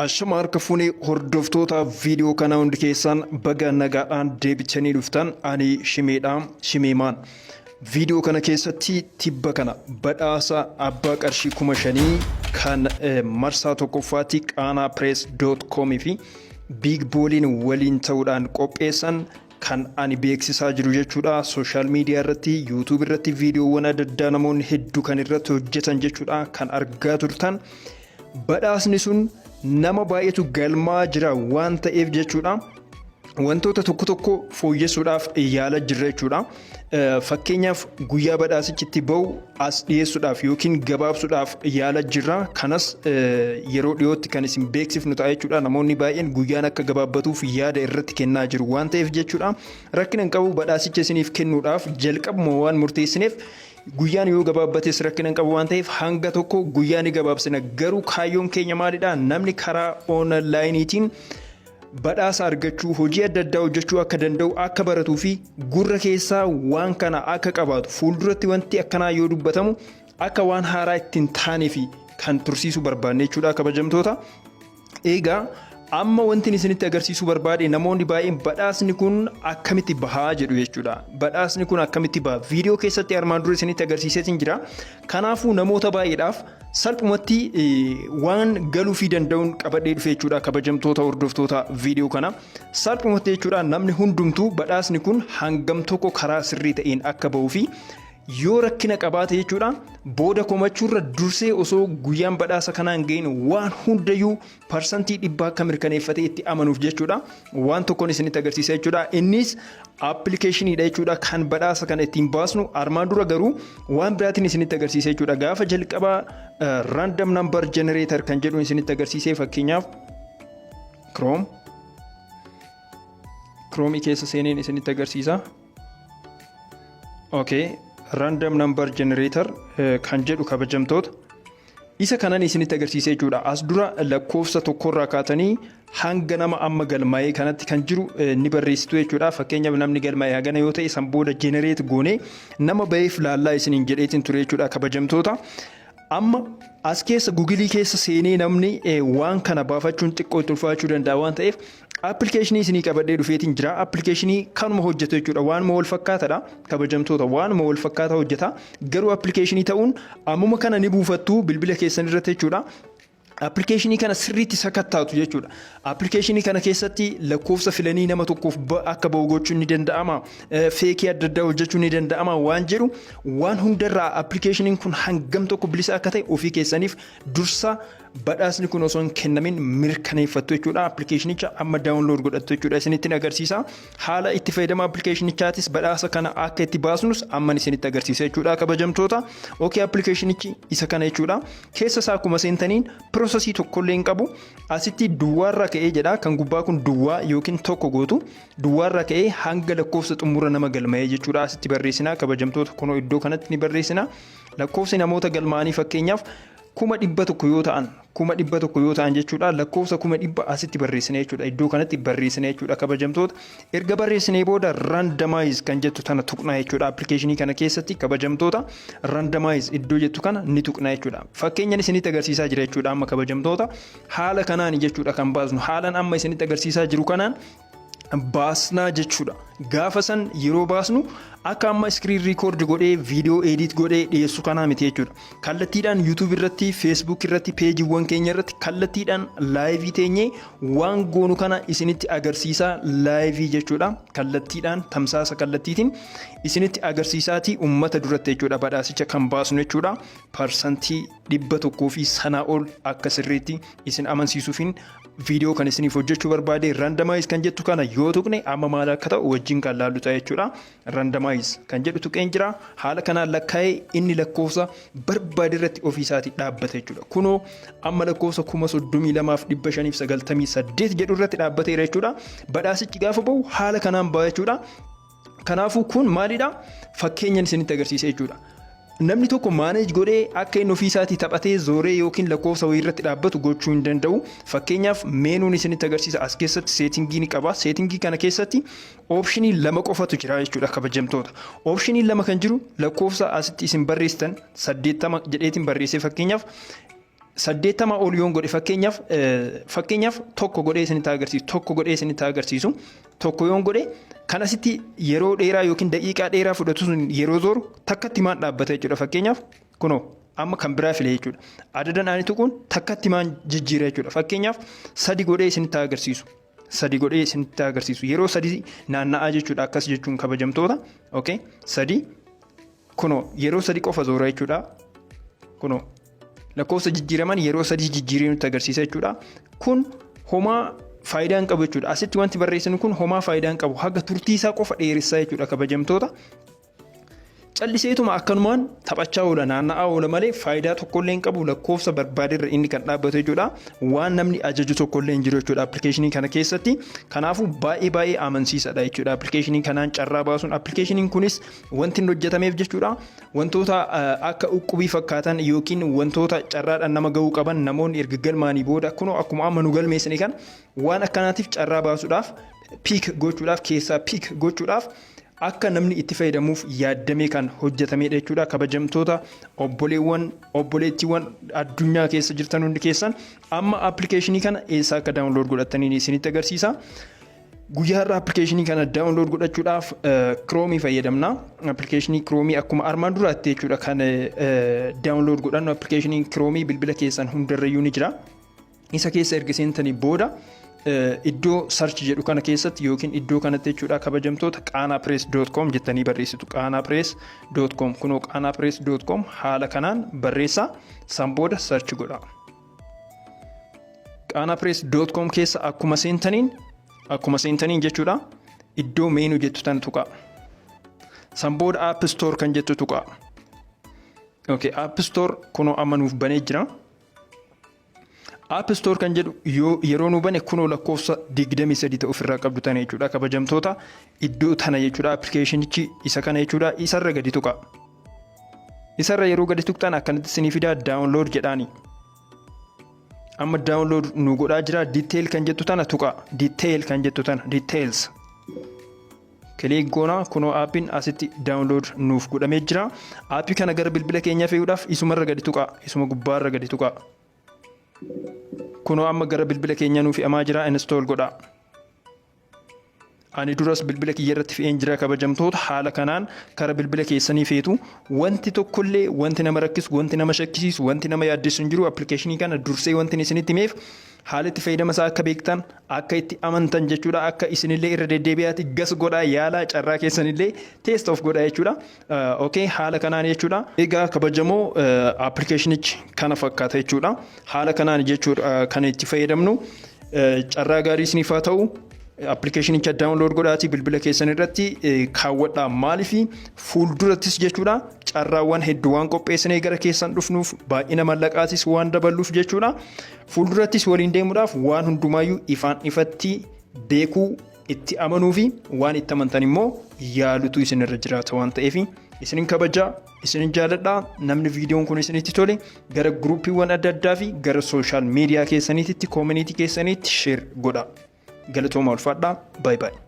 Ashama harka fuunee hordoftoota viidiyoo kanaa, hundi keessan baga nagaadhaan deebitanii dhuftan. Ani Shimeedha, Shimeemaan. Viidiyoo kana keessatti tibba kana badhaasa abbaa qarshii 5,000 kan marsaa tokkoffaatti Qaanaa Press com fi Big Booliin waliin ta'uudhaan qopheessan kan ani beeksisaa jiru jechuudha. Social media irratti, YouTube irratti viidiyoowwan adda addaa namoonni hedduu kan irratti hojjetan jechuudha, kan argaa turtan. Badhaasni sun nama baay'eetu galmaa jira waan ta'eef jechuudha. Wantoota tokko tokko fooyyessuudhaaf yaala jirra jechuudha. Fakkeenyaaf, guyyaa badhaasichi itti bahu as dhiyeessuudhaaf yookiin gabaabsuudhaaf yaala jirra. Kanas yeroo dhiyootti kan isin beeksifnu ta'a jechuudha. Namoonni baay'een guyyaan akka gabaabbatuuf yaada irratti kennaa jiru waan ta'eef jechuudha. Rakkina hin qabu, badhaasicha isiniif kennuudhaaf jalqabuma waan murteessineef guyyaan yoo gabaabbates rakkina hin qabu waan ta'eef hanga tokko guyyaa ni gabaabsina. Garuu kaayyoon keenya maalidha? Namni karaa onlaayiniitiin badhaasa argachuu, hojii adda addaa hojjechuu akka danda'u akka baratuu fi gurra keessaa waan kana akka qabaatu, fuulduratti wanti akkanaa yoo dubbatamu akka waan haaraa ittiin taanee fi kan tursiisuu barbaanne jechuudha, kabajamtoota. Egaa amma wanti isinitti agarsiisuu barbaade, namoonni baay'een badhaasni kun akkamitti bahaa jedhu jechuudha. Badhaasni kun akkamitti baha? Viidiyoo keessatti armaan dura isinitti agarsiiseetiin jira. Kanaafuu namoota baay'eedhaaf salphumatti waan galuufii danda'uun qabadhee dhufe jechuudha, kabajamtoota hordoftoota viidiyoo kana. Salphumatti jechuudha, namni hundumtuu badhaasni kun hangam tokko karaa sirrii ta'een akka bahuu fi yoo rakkina qabaate jechuudha, booda komachuurra dursee osoo guyyaan badhaasa kanaan gahin waan hundayyuu 100% akka mirkaneeffatee itti amanuuf jechuudha, waan tokkoon isinitti agarsiisa jechuudha. Innis appilikeeshiniidha jechuudha, kan badhaasa kana ittiin baasnu. Armaan dura garuu waan biraatiin isinitti agarsiisa jechuudha. Gaafa jalqabaa random number generator kan jedhu isinitti agarsiisee, fakkeenyaaf Chrome keessa seeneen isinitti agarsiisa. Okay, random number generator kan jedhu, kabajamtoota. Isa kanan isinitti agarsiisa jechuudha. As dura lakkoofsa tokkorraa kaatanii hanga nama amma galmaa'ee kanatti kan jiru ni barreessitu jechuudha. Fakkeenyaaf, namni galmaa'ee hagana yoo ta'e, san booda generate goonee nama baheef laallaa isiniin jedheetiin ture jechuudha, kabajamtoota. Amma as keessa Googilii keessa seenee namni waan kana baafachuun xiqqoo itti ulfaachuu danda'a waan ta'eef, appilikeeshinii isinii qabadhee dhufeetiin jira. Appilikeeshinii kanuma hojjetu jechuudha. Waanuma wal fakkaataadha. Kabajamtoota, waanuma wal fakkaataa hojjeta. Garuu appilikeeshinii ta'uun ammuma kana ni buufattu bilbila keessan irratti jechuudha. Appilikeeshinii kana sirriitti sakattaatu jechuudha. Appilikeeshinii kana keessatti lakkoofsa filanii nama tokkoof akka bahu gochuun ni danda'ama. Fake adda addaa hojjechuun ni danda'ama waan jedhu, waan hundarraa appilikeeshiniin kun hangam tokko bilisa akka ta'e ofii keessaniif dursa badhaasni kun osoo hin kennamin mirkaneeffattu jechuudha. Appilikeeshinicha amma download godhattu jechuudha. Isinitti agarsiisa. Haala itti fayyadama appilikeeshinichaatis, badhaasa kana akka itti baasnus amman isinitti agarsiisa jechuudha, kabajamtoota. Okay, appilikeeshinichi isa kana jechuudha. Keessa isaa akkuma seentaniin process tokkollee hin qabu. Asitti duwwaarraa ka'ee jedha. Kan gubbaa kun duwwaa yookiin tokko gootu. Duwwaarraa ka'ee hanga lakkoofsa xumura nama galmaa'ee jechuudha. Asitti barreessina, kabajamtoota, kunoo iddoo kanatti ni barreessina. Lakkoofsi namoota galmaa'anii fakkeenyaaf 100,000 yoo ta'an, 100,000 yoo ta'an jechuudha, lakkoofsa 100,000 asitti barreessine jechuudha, iddoo kanatti barreessine jechuudha, kabajamtoota. Erga barreessinee booda randomize kan jettu tana tuqnaa jechuudha. Appilikeeshinii kana keessatti, kabajamtoota, randomize iddoo jettu kana ni tuqnaa jechuudha. Fakkeenyan isinitti agarsiisaa jira jechuudha. Amma, kabajamtoota, haala kanaan jechuudha kan baasnu, haalan amma isinitti agarsiisaa jiru kanaan baasnaa jechuudha. Gaafa san yeroo baasnu akka amma screen record godhee, viidiyoo edit godhee dhiyeessu kanaa miti jechuudha. Kallattiidhaan YouTube irratti, Facebook irratti, peejiiwwan keenya irratti kallattiidhaan live teenyee waan goonu kana isinitti agarsiisaa live jechuudha. Kallattiidhaan tamsaasa kallattiitiin isinitti agarsiisaatii uummata duratti jechuudha badhaasicha kan baasnu jechuudha. 100% fi sanaa ol akka sirriitti isin amansiisuufin viidiyoo kan isiniif hojjechuu barbaade. Randomize kan jettu kana yoo tuqne amma maal akka ta'u wajjin kan laallu ta'a jechuudha. Randomize kan jedhu tuqeen jira. Haala kanaan lakkaa'ee inni lakkoofsa barbaade irratti ofiisaatii dhaabbata jechuudha. Kunoo amma lakkoofsa 32,598 jedhu irratti dhaabbateera jechuudha. Badhaasichi gaafa bahu haala kanaan baha jechuudha. Kanaafuu kun maalidha? Fakkeenyan isinitti agarsiisa jechuudha. Namni tokko manage godhee akka inni ofii isaatii taphatee zooree yookiin lakkoofsa wayii irratti dhaabbatu gochuu hin danda'u. Fakkeenyaaf, meenuun isinitti agarsiisa. As keessatti setting ni qaba. Setting kana keessatti option lama qofatu jira jechuudha, kabajamtoota. Option lama kan jiru, lakkoofsa asitti isin barreessitan 80 jedheetiin barreessee fakkeenyaaf 80 ol yoon godhe, fakkeenyaaf 1 godhee isinitti agarsiisu, 1 godhee isinitti agarsiisu, 1 yoon godhe, kan asitti yeroo dheeraa yookiin daqiiqaa dheeraa fudhatu sun yeroo zooru takkatti maan dhaabbata jechuudha. Fakkeenyaaf kunoo amma kan biraa file jechuudha. Adadan ani tuquun takkatti maan jijjiira jechuudha. Fakkeenyaaf 3 godhee isinitti agarsiisu. 3 godhee isinitti agarsiisu. Yeroo 3 naanna'aa jechuudha akkas jechuun, kabajamtoota. Okay, 3, kunoo yeroo 3 qofa zoora jechuudha. Kunoo lakkoofsa jijjiiraman yeroo 3 jijjiiree nutti agarsiisa jechuudha. Kun homaa faayidaa hin qabu jechuudha. Asitti wanti barreessinu kun homaa faayidaa hin qabu. Haga turtii isaa qofa dheeressaa jechuudha, kabajamtoota. Calliseetuma akkanumaan taphachaa oola, naanna'aa oola malee faayidaa tokkollee hin qabu. Lakkoofsa barbaaderra inni kan dhaabbatu jechuudha. Waan namni ajaju tokkollee hin jiru jechuudha appilikeeshinii kana keessatti. Kanaafuu baay'ee baay'ee amansiisadha jechuudha appilikeeshinii kanaan carraa baasuun. Appilikeeshiniin kunis wanti inni hojjetameef jechuudha, wantoota akka uqqubii fakkaatan yookiin wantoota carraadhaan nama gahuu qaban, namoonni erga galmaanii booda kunoo akkuma amma nu galmeessine kan waan akkanaatiif carraa baasuudhaaf, pick gochuudhaaf, keessaa pick gochuudhaaf akka namni itti fayyadamuuf yaaddamee kan hojjetamedha jechuudha. Kabajamtoota obboleewwan, obboleettiiwwan addunyaa keessa jirtan hundi keessan, amma appilikeeshinii kana eessaa akka download godhataniin isinitti agarsiisa. Guyyaa har'a appilikeeshinii kana download godhachuudhaaf Chrome fayyadamna. Appilikeeshinii Chrome akkuma armaan duraatti jechuudha kan download godhannu. Appilikeeshinii Chrome bilbila keessan hundarrayyuu ni jira. Isa keessa erga seentanii booda iddoo search jedhu kana keessatti yookiin iddoo kanatti jechuudha, kabajamtoota, qaanaapress.com jettanii barreessitu. qaanaapress.com, kunoo qaanaapress.com haala kanaan barreessaa, san booda search godha. qaanaapress.com keessa akkuma seentaniin jechuudha iddoo menu jettu tana tuqaa. San booda App Store kan jettu tuqaa. Okay, App Store kunoo amma nuuf banee jira. App Store kan jedhu yeroo nu bane kunoo lakkoofsa 23 ta'u ofirraa qabdu tana jechuudha, kabajamtoota, iddoo tana jechuudha. Appilikeeshinichi isa kana jechuudha, isarra gadi tuqa. Isarra yeroo gadi tuqxan akkanatti isinii fidaa, download jedhaani. Amma download nu godhaa jira. Detail kan jettu tana tuqa, detail kan jettu tana, details click goona. Kunoo aappiin asitti download nuuf godhamee jira. Aappii kana gara bilbila keenya fe'uudhaaf isumarra gadi tuqa, isuma gubbaarra gadi tuqa. Kunoo amma gara bilbila keenya nuuf fe'amaa jira, install godha. Ani duras bilbila kiyya irratti fe'een jira, kabajamtoota. Haala kanaan kara bilbila keessanii feetu. Wanti tokkollee, wanti nama rakkisu, wanti nama shakkisiisu, wanti nama yaaddessu hin jiru. Appilikeeshinii kana dursee wanti isinitti himeef haala itti fayyadama isaa akka beektan, akka itti amantan jechuudha. Akka isinillee irra deddeebi'aati gas godhaa, yaalaa, carraa keessanillee test of godhaa jechuudha. Okay, haala kanaan jechuudha. Egaa kabajamoo, appilikeeshinichi kana fakkaata jechuudha. Haala kanaan jechuudha kan itti fayyadamnu. Carraa gaarii isiniif haa ta'u. Appilikeeshinicha download godhaatii bilbila keessan irratti kaawwadhaa. Maaliif? Fuuldurattis jechuudha carraawwan hedduu waan qopheessinee gara keessan dhufnuuf, baay'ina mallaqaatis waan daballuuf jechuudha. Fuuldurattis waliin deemuudhaaf waan hundumaayyuu ifaan ifatti beekuu, itti amanuu fi waan itti amantan immoo yaalutu isinirra jiraata waan ta'eef, isinin kabajaa, isinin jaaladhaa. Namni viidiyoon kun isinitti tole gara guruupiiwwan adda addaa fi gara social media keessaniitti, community keessaniitti share godha. Galatooma, ulfaadhaa, baay'ee baay'ee.